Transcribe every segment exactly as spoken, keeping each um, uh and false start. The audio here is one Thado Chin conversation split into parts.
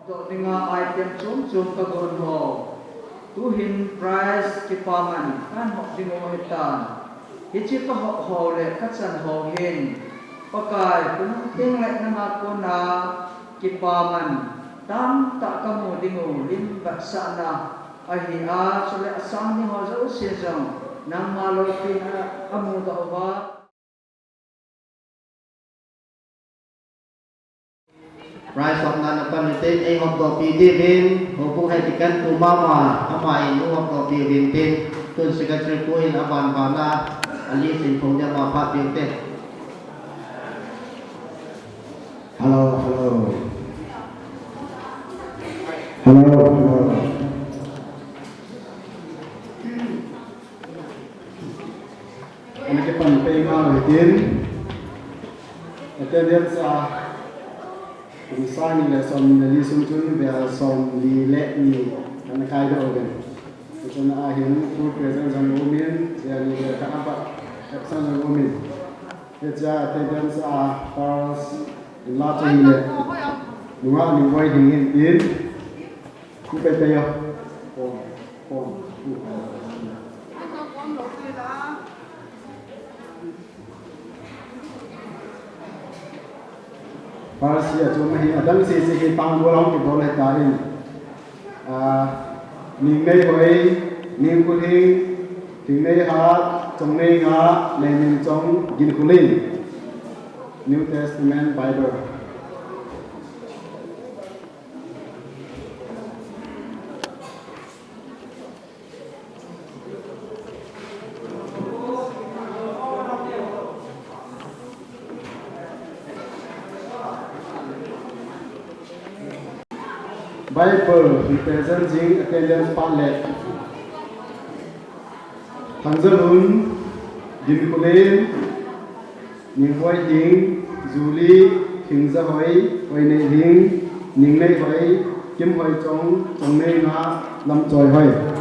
Doh dinga item chom chom kagon ho. Tuhin prize kipaman kahin hop ding u ahitan. Hiche kahop ho le kachan ho hin Pakai, kum teng le nanga kona kipaman tamtah kamu ding u lim vetsahna ahi a, chule asang ding ho jouse jong nangma loupina amudoh uva. Prize hopna napan ute, eihopdoh pi diuvin, houbung hei kikantou mama, ama in eihopdoh pi uvin tin, tun secretary pu in aban bana, a list in phong dia ma phat piu te. Hello, hello. Hello, hello. Ana kipan pei ngal hitin. Attendance a, kum sang ni le som ni le li sung chun, vel som li le ni ana kai doh uvin. Chun ahin full present jong umin, vel ni le khat apat absent jong umin. Hichea attendance a first in la chu hile, nungah Ningboi Hing in tin. Kum pei pei a. Pon, pon. First hi achom ahi, adang sese hi tangbol hung kibol ahitan. Ah, Ningnei Hoi, Ningkhu Hing, Thingnei Hat, Chongnei Nga, Neiminchong, Ginkhu Ling. New Testament Bible. Bible represent jing attendance phat le. Thangzalun, Ginkhulen, Ninghoihing, Julie, Thingzahoi, Hoineiling, Ningneihoi, Kimhoichong, Chongneinga, Lamchoihoi.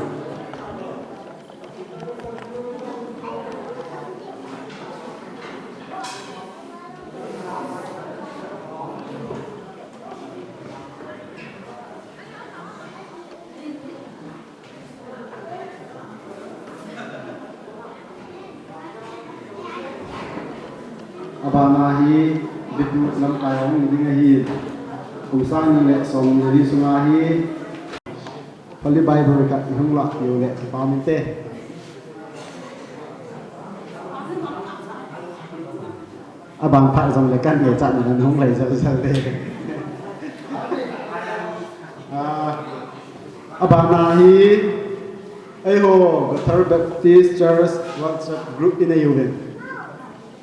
Abana hi bitu lamkai hung ding ahi. Kum sang ni le som ni li sunga hi Holy Bible khat ihung lah piu le kipa minte. Aban phat jong le kan neh chan nan hung lei jal jal le. Ah, abana hi eiho Bethel Baptist Church WhatsApp group in eiuvin.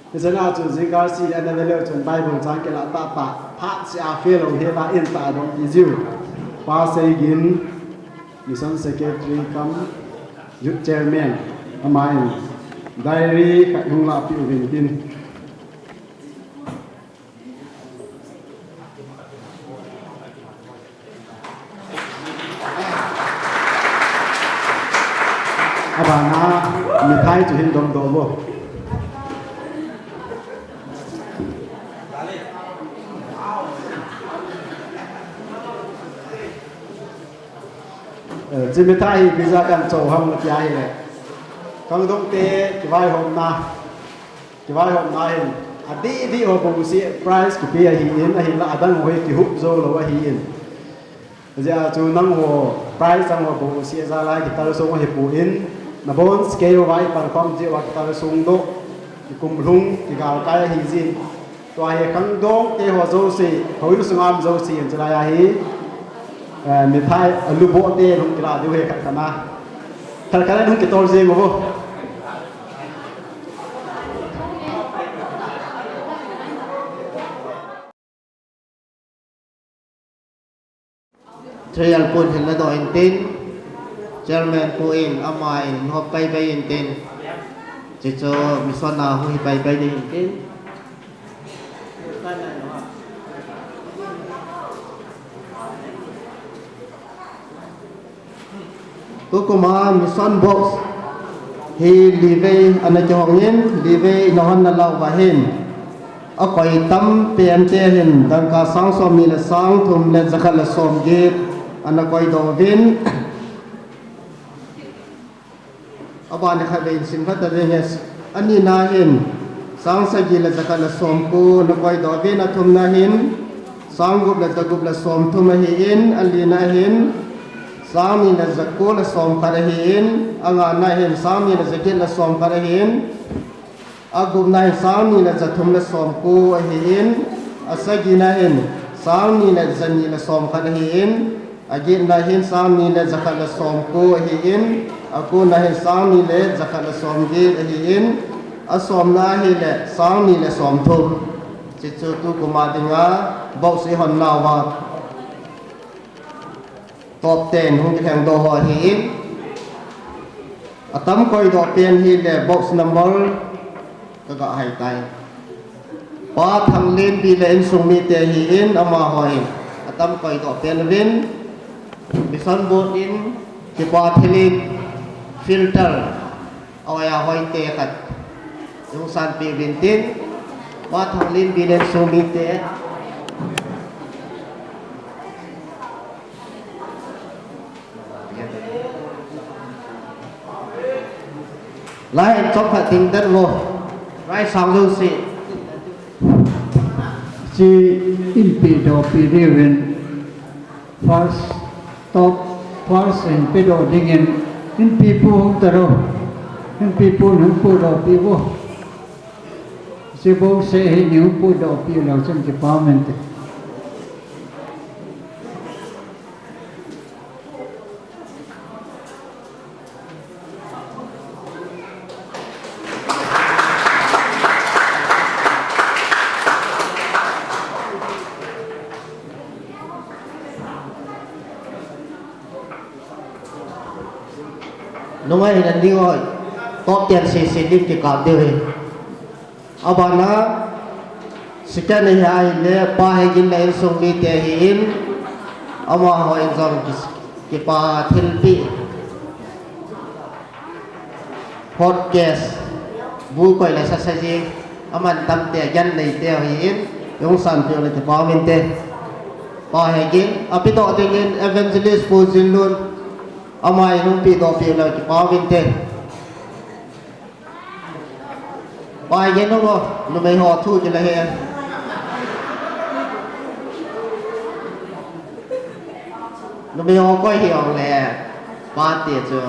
Hijeh a chu jingkah seh ana ve leu chun Bible chang kilah tahtah, phat seh a fail lou hel a in tah dong ti jiu. Pa Seigin, Mission Secretary cum Youth Chairman, aman diary khat hung lah piu vin tin. Abana mithai chu hin dom doh vo. Eh, hiche mithai hi ipi jeh a kahin cho ham tia ahile, khangdong te kivaihomna, kivaihomna hin, adih dih ho bou seh prize kipe ahin, ahinla adang ho hi kihup jou lou ahin. Hijeh a chu nangho prize chang ho bou seh jal a kital song ahipon, nabon kei uva ipan khom jeh uva kital song doh, kikum lhung, kigal kai ahi jin. Tua hi khangdong te ho jouse, houin sunga um jouse in chulai a hi, eh, mithai alu boh te hung kilah diu hi khat khat na. Khat khat in hung kitol jeng uvo. Trial pun hin ladoh intin, Chairman pu in, aman hop pai pai intin, hichu mission a hung hi pai pai ding intin. Tukum a mission box hi livei ana kihong in, livei nahon nalah uva hin. Akoi tampen te hin dangka sang somni le sang thum le jakhat le somget ana koidoh uvin. Abana khatvei in sim khat ta ding ahi. Anina hin sang sagi le jakhat le somko ana koidoh uvin, athumna hin sang gup le jagup le somthum ahin, alina hin sang ni le jako le somkhat ahin, angana hin sang ni le jaget le somkhat ahin, agupna hin sang ni le jathum le somko ahin, asagina hin sang ni le jani le somkhat ahin, agetna hin sang ni le jakhat le somko ahin, akona hin sang ni le jakhat le somget ahin, asomna ahile sang ni le somthum. Chuchu tukum a dinga box ihon nauva top ten hung kilhengdoh ho ahin, atam koidoh pen hile box number kaga hai tai. Pa Thanglenpi le insung mite ahin, amaho hin atam koidoh pen uvin, Mission Board in kipa thilin filter a oiya hoite khat ihung sanpeh uvin tin, Pa Thanglenpi le insung mite. Lai hin chomkhat ding den vo. Lai sang jouse. Hiche in pedohpi diuvin first, top first in pedoh dingin inpipu hung taro. Inpipu hung pudohpi vo. Hiche bouseh hi neipudohpi leu chun kipa mente. Nunga hin ading hoi. Top ten sese ding kikap diu ahi. Abana second ahi ahile Pa Hegin le insung mite ahin, amaho in jong ki, kipa thilpeh, hot case, bu koi le sasa jing, aman tamte, agen neite ahin, ihung sanpeh uleh kipa uvinte. Pa Hegin, apedoh dingin Evangelist Pu Jinlun, ama in hung pedohpi uleh kipa uvinte. Pai gen ho, numei ho thu kila hen. Numei ho koi hi ong le, pate chu,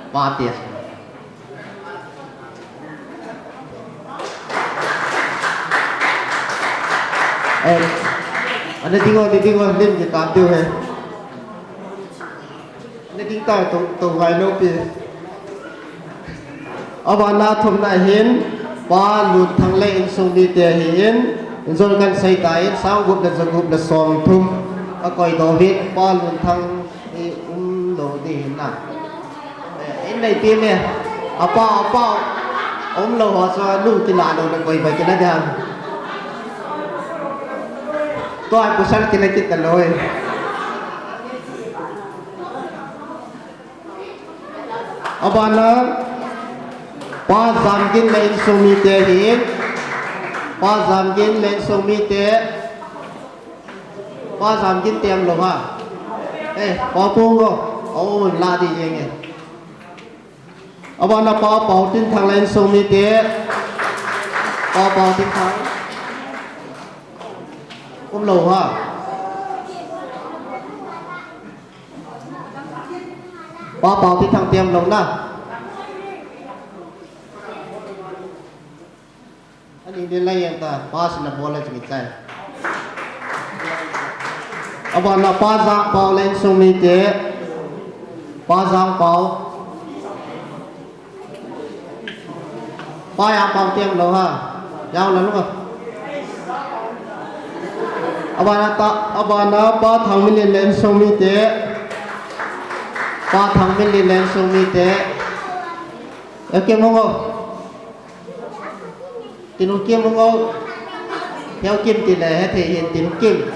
pate chu. Eh, ana ding o, ana ding o, lim kikap diu ahi. Ana ding tao, tou, tou ngai lou pi. Abana thumna hin, Pa Lunthang le insung mite ahin, injong kan sei tan, sang gup le ja gup le som thum, akoi doh uvin, Pa Lunthang hi umlou ding ahin na. Eh, in nei pi me, apa, apa, umlou ho chu, nu kila lou na koi bai kila ding. Tua pasal kila kit talou e. Abana, Pa Jamgin le insung mite ahin. Pa Jamgin le insung mite. Pa Jamgin te umlou ham. Eh, Pa Pung o. O, la ding jeng e. Abana Pa Paotinthang le insung mite. Pa Paotinthang. Umlou ham. Pa Paotinthang te umlou na. Ani ni lai yang ta, pa sina bola jing chai. Abana Pa Jangpao le insung mite. Pa Jangpao. Pa Jangpao te umlou ham. Jang la lu. Abana ta, abana Pa Thangminlin le insung mite. Pa Thangminlin le insung mite. Eke mongo. Tinu Kim mongo. Heo Kim tile, hethei hin Tinu Kim.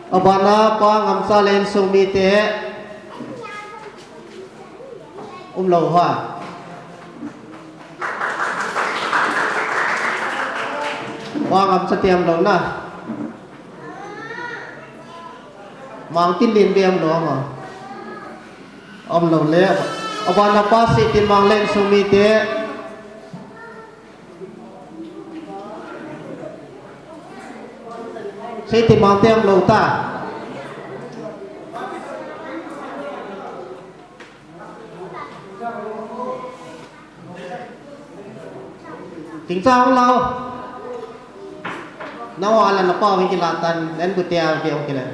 Abana Pa Ngamcha le insung mite. Umlou ham. Mang am cha tiam lo na. Mang tin din be am lo ma. Am lo le. Abana pa si tin mang leng sung mi te. Si tin mang tiam lo ta. Tingcha hung lau. Nau ala na pa hung kila tan, len bu tia ve hung kila.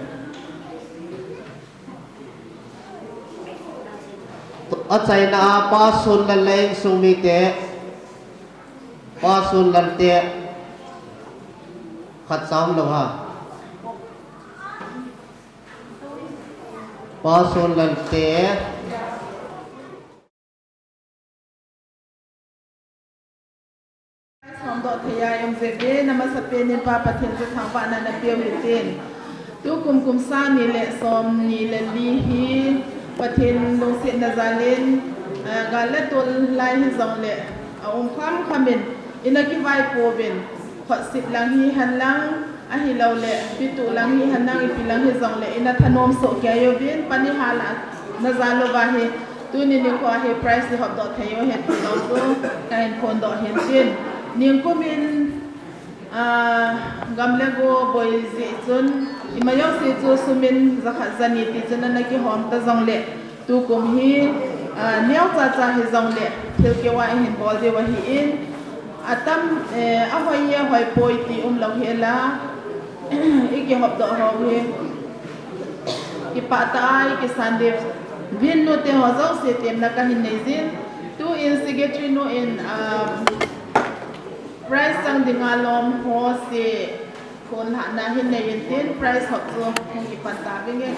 Achaina a pa sun la leng sung mi te. Pa sun lan te. Khat sam lo ha. Pa sun lan te. Som doh thei a i um jeh in, amasapen in Pa Pathen chu thangvahna napeu hitin. Tukum kum sang ni le som ni le li hi Pathen lungsetna jal in, eh, gal le tol lai hijongle, aum kham kham in, ina kivaipouvin, khotsip lang hihen lang, ahilouleh, pitu lang hihen lang, ipi lang hijongle, ina thanom soh kei uvin, pan ihal a, najal uva hi, tuni nikho a hi prize ihop doh thei u ahi ti jong chu, kahin phondoh ahin tin. Ningkum in, ah, gam le go boi jeh chun, ima jouse chu sum in jakhat jani tichun ana kihom ta jongle, tukum hi, ah, neocha cha hijongle, thil keu a ihin bol diu ahin, atam, eh, ahoi e, ahoipoi ti umlou hel a, ikihop doh ho hi, kipah tah a ikisan diu vin, nute ho jouse temna kahin nei jin, tu in secretary nu in, ah, prize chang dinga lom ho se, khonlhahna hin nei intin, prize hop chu hung kipan tavinge.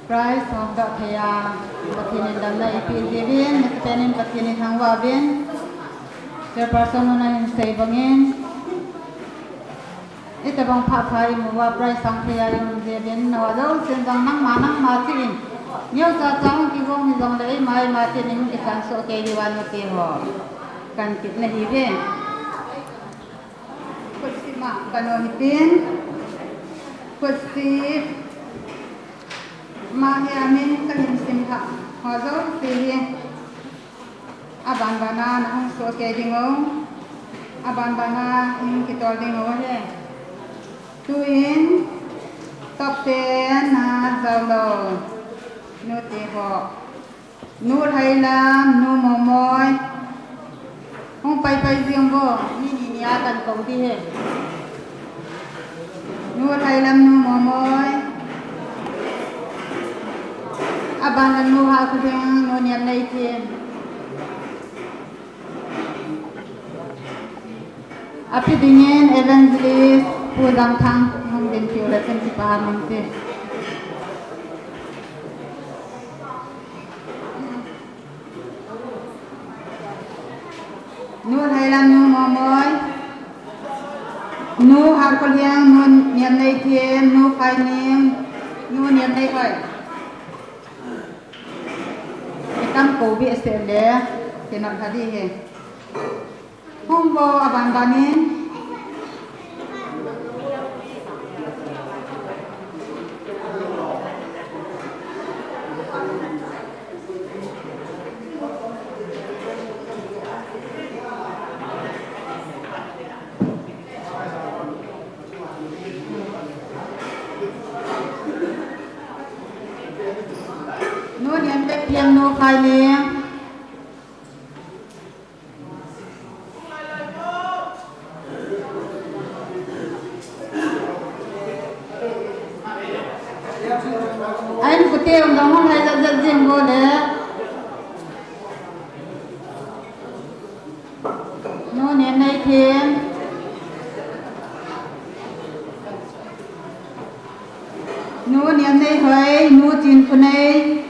Prize hop doh thei a, Pathen in damna eipeh jeh uvin, amasapen in Pathen ithangvah uvin, chairperson nu nahin sei bangin, itobang phapha imu uva prize hop thei a i um jeh uvin, nao jousen jong nangma nangma cheh in, neocha cha hung kigong hijongle eima eima cheh in hung kisan soh kei diu a nute ho, kahin tepna ahiuve. Khotsip ma kano hitin. Khotsip ma hi amin kahin simlhah ho jouse hi, aban ban a nahung soh kei diu, aban ban a hung kitol diu ahi. Tuin top ten na jao lou nute ho. Nu Lhailam, Nu Momoi. Hung pai pai jeng vo, mi ni ni a kan kou ding ahi. Nu Lhailam, Nu Momoi. Aban a Nu Hakholhiang, Nu Niamneithem. Api dingin Evangelist Pu Jangthang hung ding tiu le chen kipa min te. Nu Lhailam, Nu Momoi, Nu Hakholhiang, Nu Niamneithem, Nu Phainim, Nu Niamneihoi. Ikam kou behseh le, kinot lha ding ahi. Hung vo aban ban in. Nu Niamneithem, Nu Phainim. Ahin kute um dong hung hai jat jat jing vo le. Nu Niamneithem. Nu Niamneihoi, Nu Chinkholnei.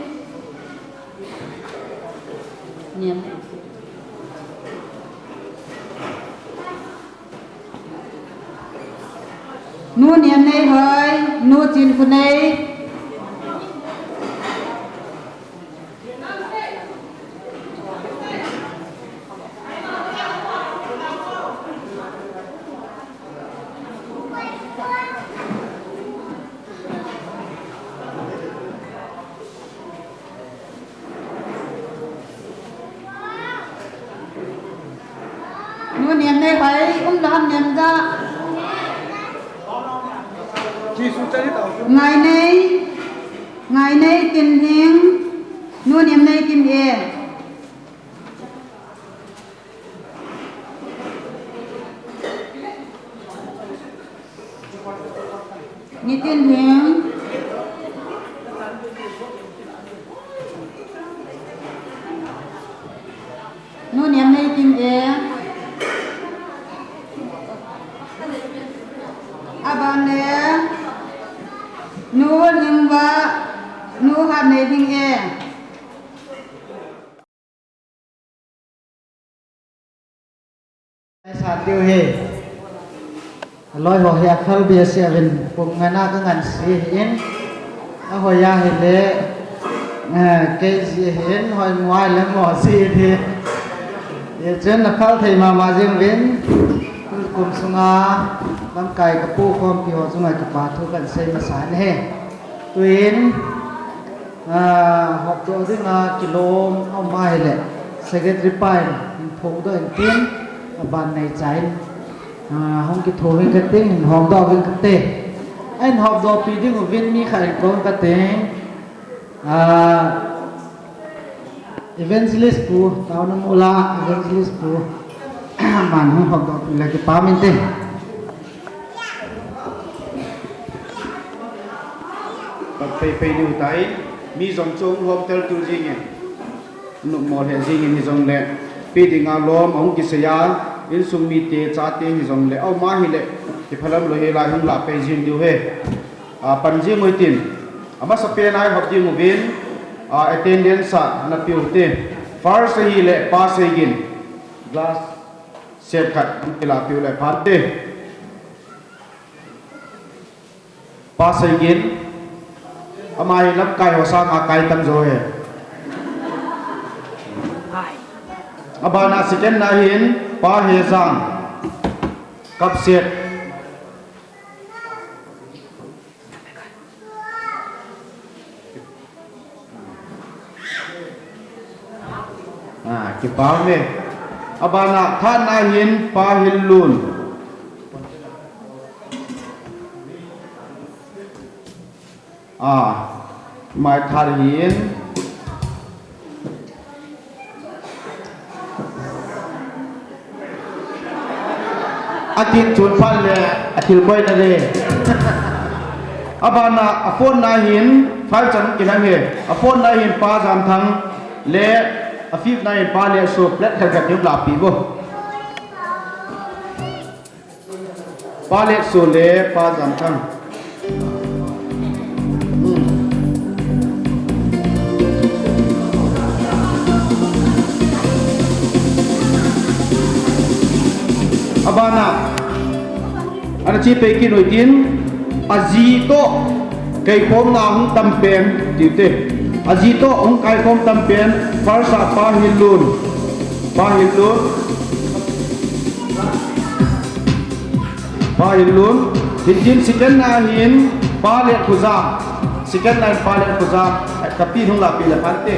Niam. Nu Niamneihoi, Nu Chinkholnei. Niamnei Hoi, um lou ham Niamja. Ngainei, Ngainei Tinhing, Nu Niamnei Kim e. Nitin Hing. Nu Niamnei Kim e. Aban le Nu Lhingva, Nu Hatnei Hing e. Sa tiu hi. Loi ho hi akhal bia sia vin pum ngana ka ngan si hin. A hoi a hi le, eh, kei si hin, hoi muai le mo si hi. Ye chun na khal thei mama jing vin. Kum sunga lamkai ka pu khompi ho chunga kipa thu kan sei masa ni he. Tuin, ah, hop to dinga kilom a um ahile, secretary pa in, in pho do in tin, aban nei chain, ah, hung kitho ving ka tin, in hop do ving ka te. A in hop do pi ding uvin mi khat in kon ka te. Ah, Evangelist pu, tao na mula, Evangelist pu, man hung hop do pi la kipa min te. Pat pei pei diu tai, mi jong chung hom tel tu jingin. Numo le jingin hi jong le, pi dinga lom, ahung kisei a, insung mite, chate hi jong le, auma hi le, kiphalam lou hi lai hung la pei jing diu he. A, pan jing ui tin. Amasa pen a i hop ding uvin, a, attendance a na piu te. First ahi le, Pa Seigin. Glass set khat, kila piu le phan te. Pa Seigin, ama hi lamkai ho sanga kai tam jo he. Abana second na hin, Pa Hezang, cup set. Ah, kipah e. Abana third na hin Pa Hillun. Ah, mai third hin. Atin chun phat le, athil koi na le. Abana, a fourth na hin, five chan kinam he. A fourth na hin Pa Jamthang le, a fifth na hin Pa Letsu, plate khat khat nim la pi bo. Pa Letsu le Pa Jamthang. Hmm. Abana, ana chi pei kit uvin tin, aji toh kaikhomna hung tam pen, ti te. Aji toh hung kaikhom tam pen, first a Pa Hillun. Pa Hillun. Pa Hillun, hitin second na hin Pa Letkhoja, second na hin Pa Letkhoja, ka pi hung la pi le phan te.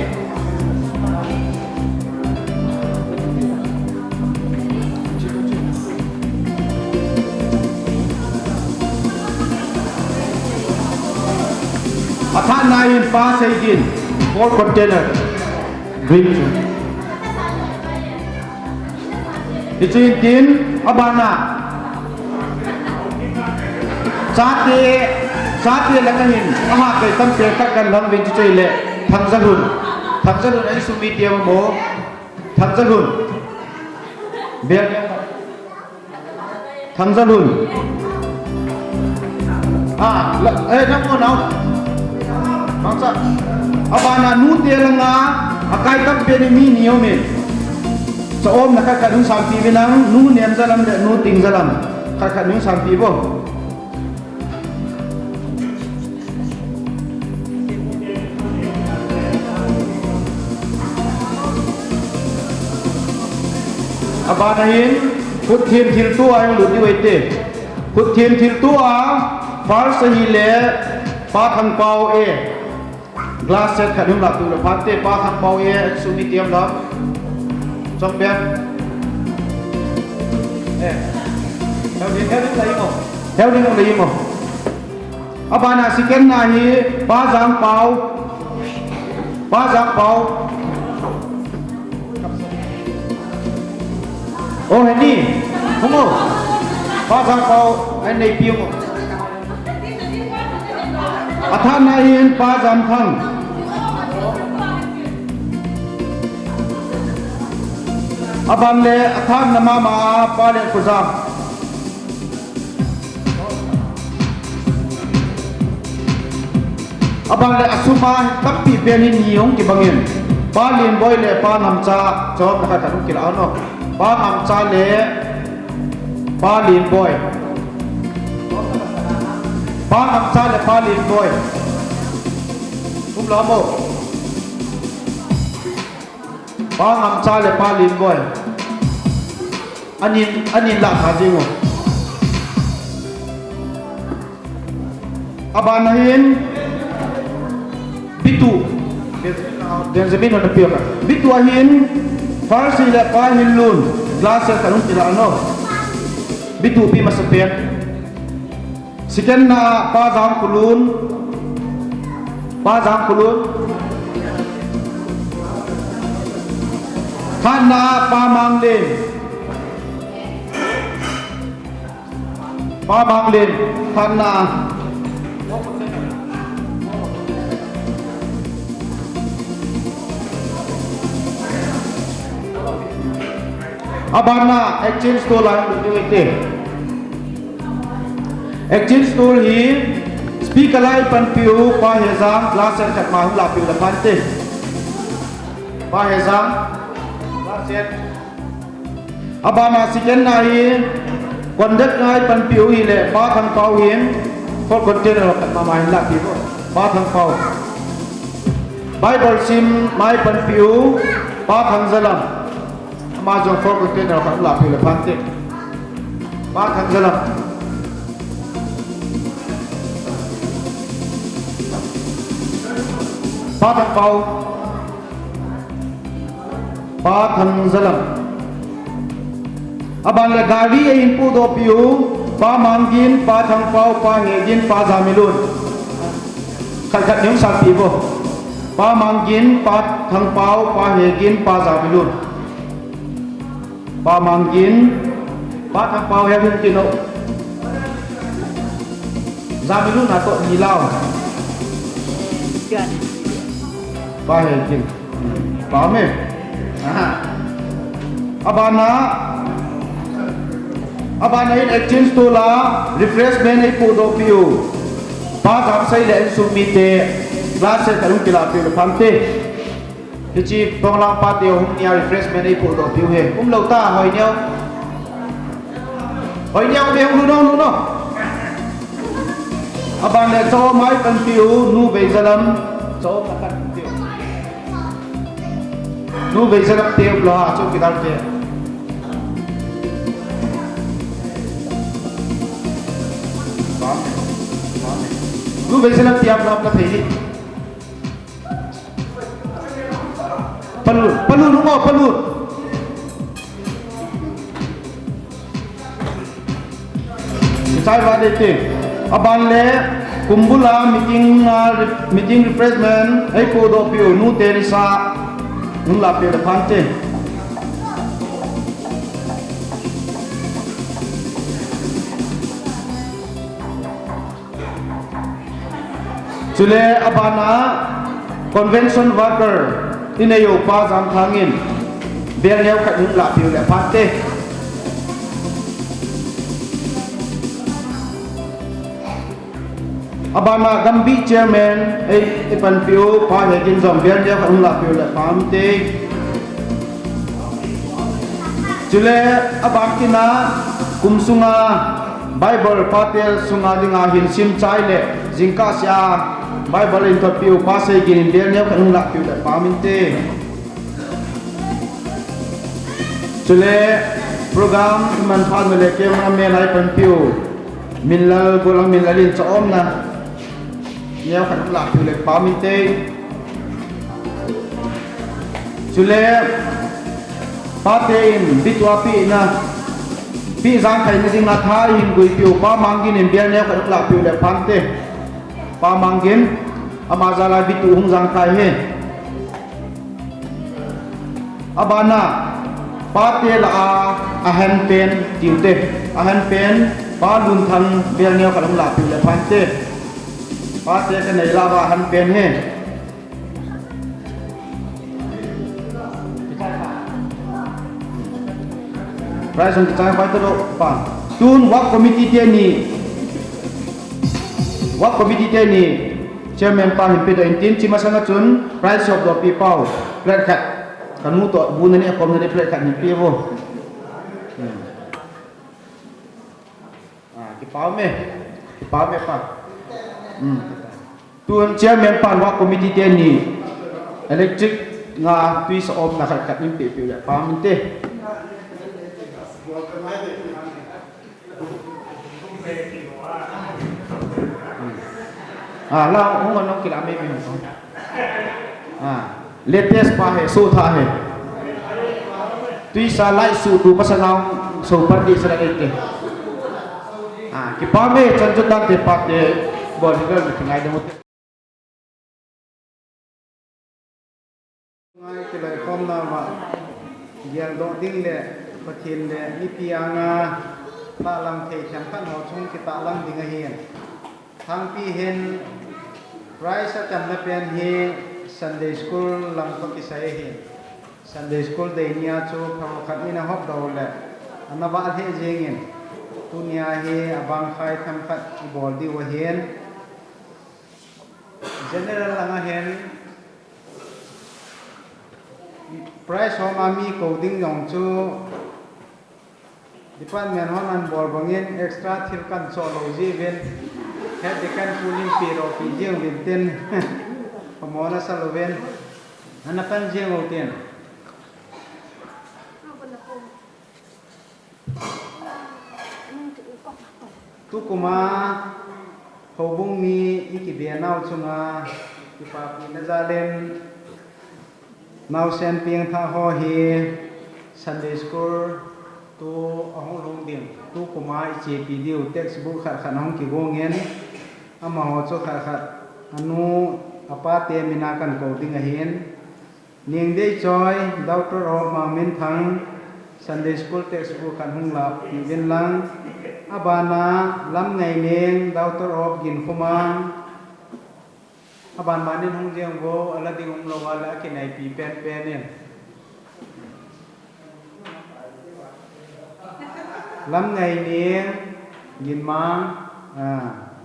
A third na hin Pa Seigin, four container, green. Hichun tin, abana. Chate, chate langa hin, aha kai tam pe tak kan lang vin chu chei le, Thangjalhun. Thangjalhun, ai sumi tiam mo. Thangjalhun. Bel. Thangjalhun. Ah, la, eh, nang mo nau. Bangsa. Abana nu te langa, akai tam pe ni mi ni o me. Sa om na khat khat hung sampi vinang, Nu Nemjalam le Nu Tingjalam. Khat khat hung sampi bo. Abana hin, khut thim thil tua hung lut diu ahi te. Khut thim thil tua, first ahi le, Pa Thangpao e. Glass set khat hung la tu le phat te, Pa Thangpao e, sumi tiam la. Chong bem. Eh. Theo ding, theo ding lei mo. Theo ding lei mo. Abana second na hi Pa Jangpau. Pa Jangpau. Oh, heni. Hung o. Pa Jangpau. Ai nei pi hung o. Athana hin Pa Jamthang. Aban le athana mama Pa Lenkhoja. Aban le asuma tampi pen hi ni hung kibangin. Pa Lenboi le Pa Ngamcha, chom na khat hung kila ano. Pa Ngamcha le Pa Lenboi. Pa Ngamcha le Pa Lenboi. Kum la mo. Pa Ngamcha le Pa Lenboi. Anin, anin la kha jing o. Abana hin Bitu. Benjamin na pia ka. Bitu ahin first le Pa Hinlun. Glass ka nung tila no. Bitu pi masapen. Second na Pa Jangkholun. Pa Jangkholun. Third na Pa Manglen. Pa Manglen. Third na. Abana exchange to line. Exchange tool hi speaker lai panpiu Pa Hejang, glass set khat ma hung lapiu le phante. Pa Hejang, glass set. Abana second na hi conduct lai panpiu hi le Pa Thangpau hin full container khat ma ma hin lapiu. Pa Thangpau. Bible sim mai panpiu Pa Thangjalam. Ama jong four container khat lapiu le phante. Pa Thangjalam. Pa Thangpau. Pa Thangjalam. Aban le gari a inpu dopiu. Pa Manggin, Pa Thangpau, Pa Hegin, Pa Jamilun. Khat khat ni hung salpi bo. Pa Manggin, Pa Thangpau, Pa Hegin, Pa Jamilun. Pa Manggin, Pa Thangpau he hung kino. Jamilun na to ni lao. Pa Hegin. Pa me. Aha. Abana. Abana in exchange to la refreshment ei pu dopiu. Pa Jamsei le insung mite glass set a hung kilapiu le phante. Hiche Ponglang pate hung nia refreshment ei pu dopiu he. Umlou ta hoi neo. Hoi neo be hung lu no, lu no. Aban le cho mai panpiu, Nu Veijalam. Cho mai panpiu. Nu Veijalam te umlou ha, chowkidar te. Nu Veijalam te umlou na thei hi. Palun, palun, umo, palun. Sai va de te. Aban le, kumbula meeting, ah, re-, meeting refreshment, ei pu dopiu, Nu Teresa, hung lapiu le phante. Chule abana convention worker inei u Pa Jamthang in bel neo khat hung lapiu le phante. Abana Gambih chairman ei, ei panpiu Pa Hegin jong bel neo khat hung lapiu le phante. Chule aban kina kum sunga Bible pate sunga dinga hin sim chai le jingkah sea Bible in thotpiu Pa Seigin in bel neo khat hung lapiu le pha minte. Chule program iman phat le cameraman ei panpiu Minlal, Golang Minlal in cha umna neo khat hung lapiu le pha minte. Chule, pate in Bitu a pina Pi jangkhai na ding a tha hin guipiu Pa Manggin in bial neo khat hung lahpiu le phante. Pa Manggin, ama jal a bitu hung jangkhai hi. Abana, pate lah a, ahenpen tiute. Ahenpen, Pa Lunthang bial neo khat hung lahpiu le phante. Pate kanei lah a ahenpen hi. Prize hung kichai pai talou pa. Tun work committee teni, work committee teni chairman pa hin pedoh intin, chi masanga chun prize hop doh pi pau. Plate khat. Kanu toh bu nani akom nani plate khat hin pe vo. Hmm. Ah, kipa ume. Kipa ume pa. Hmm. Tun chairman pan work committee teni electric nga tui sa om na khat khat in pe pe le pa min te. Hmm. Ah, la hung nong kila me mi hung. Ah, latest pa hi, so tha hi. Tuisa lai su tu pasal nau so pan di sara ete. Ah, kipa me chan chu tante pate bol hi gal mi ngai de mut. Ngai kilai khom na va. Geldoh ding le, Pathen le, mipi anga, tahlang thei themkhat ho chung kitahlang ding ahin. Thangpi hin, prize achanna pen hi Sunday School lang toh kisai ahin. Sunday School day nia chu phabep khat in ahop doh le, ana vah lheh jengin. Tunia hi abang khai themkhat ibol diu ahin. General langa hin, prize hom a mi kou ding jong chu, department hon anabol bangin extra thil kahin choh lou jeh uvin, head deacon pu Limpi ropi jeng uvin tin, pamo nasa louvin, ana pan jeng u tin. Tukum a houbung mi ikibe nau chunga kipapina jal in, naosen pengthah ho hi Sunday School tu ahung lhung ding, tukum a ichepi diu textbook khat khat ahung kigong in, amaho chu khat khat anu apa te min a kahin kou ding ahin. Nengdeichoi, daughter of Mangminthang, Sunday School textbook khat hung lahpi uvin lang. Abana, Lamngaineng, daughter of Ginkhumang. Aban ban in hung jeng uvo, ala ding umlou a le akinaipi penpen in. Lamngaineng, Ginmang, ah.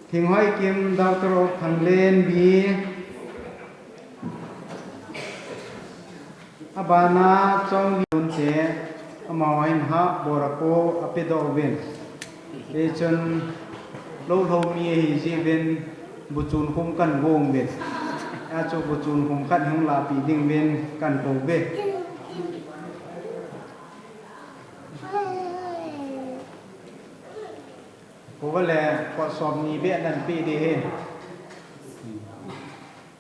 Thinghoikim, daughter of Thanglenbi. Abana Chonglun te, amaho hin half bora ko apedoh uvin. Hichun lou lou mi ahi jeh uvin buchun khum kahin gong uvin. Achu buchun khum khat hung lahpi ding uvin kahin kou uve. Kou uva le, kot som ni beh nahin pe ding ahi.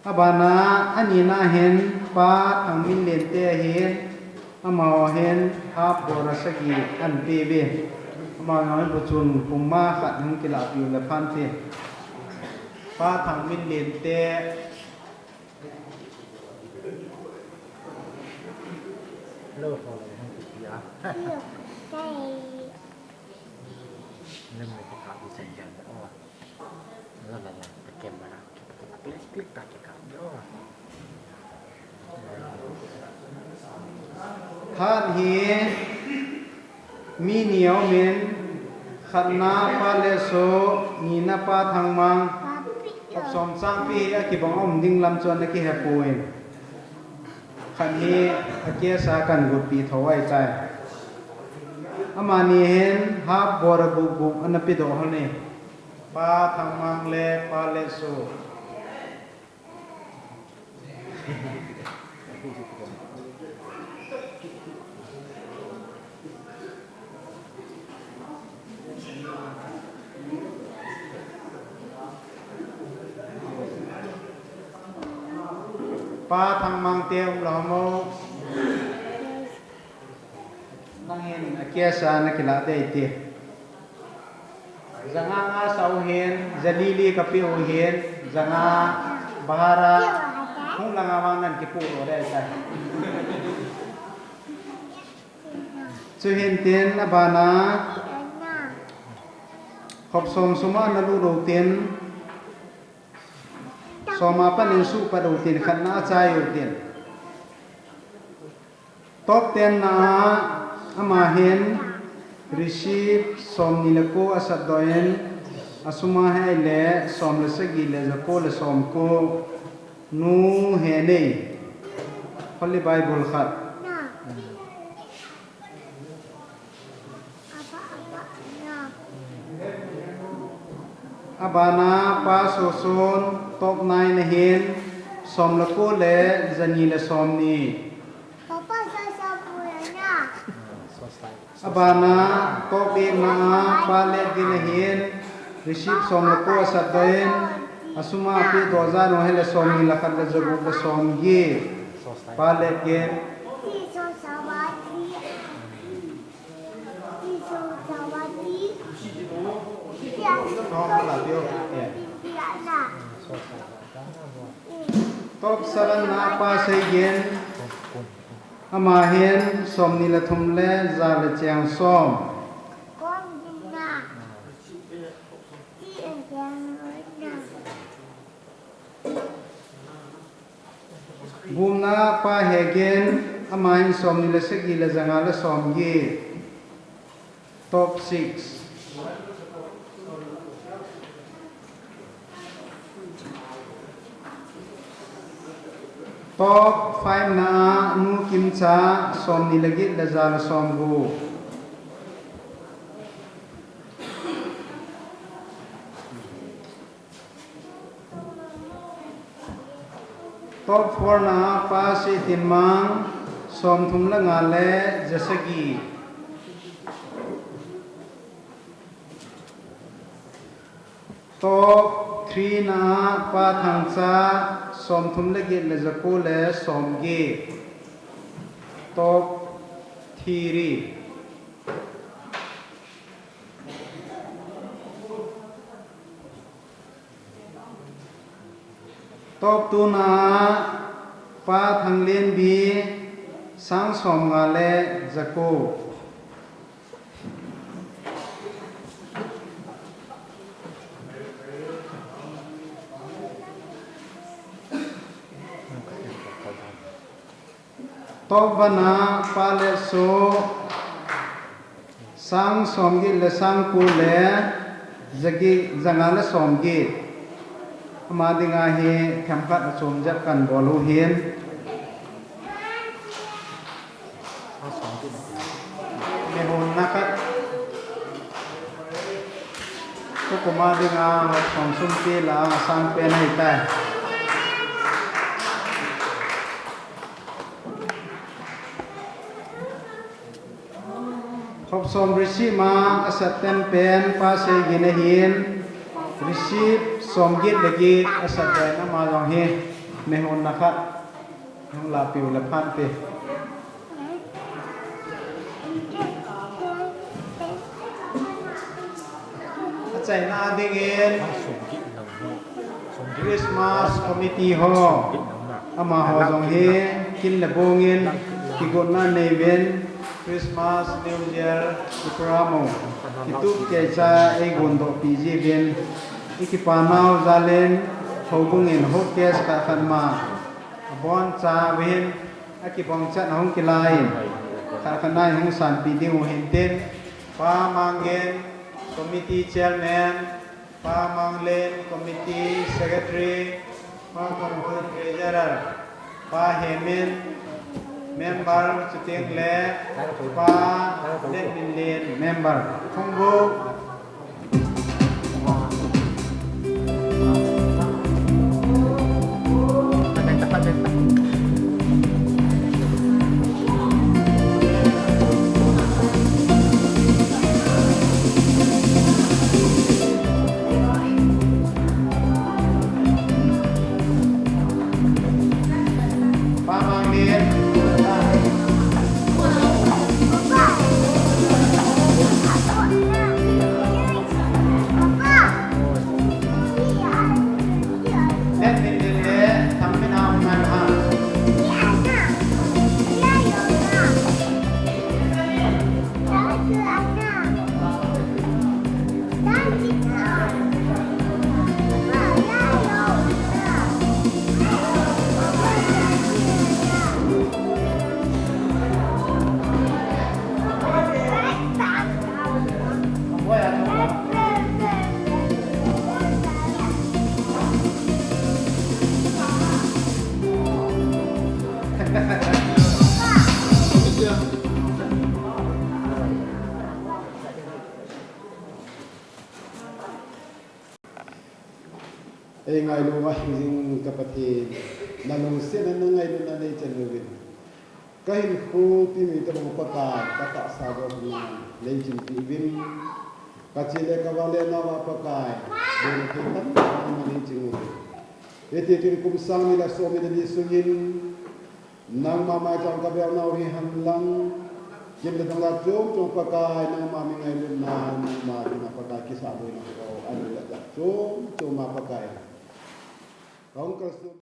Abana, anina hin, Pa Thangminlen te ahin, amaho hin, half bora sagi ahin pe uve. Amaho hin, buchun khum ma khat hung kilahpi u le phante. Pa Thangminlen te. Hello, hello, hello, yeah. Lam le ka di chen chen. Oh. La, la, la, ka camera. Click, click, ta, ka, oh. Than hi mi ni aumin, khatna Pa Letso, nina Pa Thangmang, Hopsom Changpi hi akibang um ding lam chu ana kihe poi. Khat hi a case a kahin gotpi tho ahitai. Amani hin half bora gup gup ana pedoh lhon e. Pa Thangmang le Pa Letso. Pa Thangmang te umlou ham o. Nang hin a Kesa na kila dei ti. Janga nga sau hin, jalili kapi u hin, janga bahara hung langa vang nan kipu lo dei ta. Chuhin tin abana, hop som suma na lu lo tin, soma panin su pa lo tin, khatna achai u tin. Top ten na a, ama hin, receive som ni le ko asat doh in, asuma hei le, som le sagi le jako le som ko, nu he nei. Holy Bible khat. Abana pa Soson, top nine ahin, som le ko le, jani le som ni. Abana, top eight na a, pa Letgin ahin, receive som le ko asat doh in, asuma api doh jan u hei le som ni le khat le jagup le som get. Pa Letgin. Top seven na pa Seigin. Ama hin som ni le thum le ja le cheng som. Gumna pa Hegin, ama hin som ni le sagi le janga le som get. Top six. Top five na a, nu Kimcha, som ni le get le ja le som gup. Top four na a, pa Sitinmang, som thum le nga le ja sagi. Top three na a, pa Thangcha, som thum le get le jako le som get. Top three. Top two na a, pa Thanglenbi, sang som nga le jako. Top one a, pa Letso, sang som get le sang ko le ja get, janga le som get. Ama dinga hi themkhat achom jep kan bol u hin. Mihon na khat. Tukum a dinga hop som sum ti la sang pen ahi tai. Hop som receive ma asat ten pen pa Seigin ahin, receive som get le get asat pen ama jong hi mihon na khat. Hung lapiu le phan te. Achaina dingin Christmas committee ho, amaho jong hi kin le bongin kigotna neivin, Christmas, New Year, i program u kitup keicha eigon dohpi jiuvin, i kipanau jalin houbungin hot case khat khat ma abon cha uvin, akibang chan ahung kilai in, khat khat na in hung sanpi diu hin tin, Pa Mangin, Committee Chairman, Pa Manglen, Committee Secretary, Pa Manglen, Treasurer, Pa Hemin, Member, chuteng le Pa Letminlen, Member. Khongbu. Ei ngailu a hing jing ka Pathen, na lungsetna, na ngailutna nei chan uvin. Ka hinkho pi mi tobang Pakai, ka tahsa bou na nei chin pi uvin. Ka che le ka vale na va Pakai, boina thei tamtah na nei chin uvin. Hiti chun kum sang ni le som ni le ni sungin, nangma mai chang ka bel nau hi hen lang, kin le thang la chom chom Pakai, nangma mi ngailutna, nangma tina Pakai, kisa boina ko, ani la chom chom ma Pakai. Kong ka su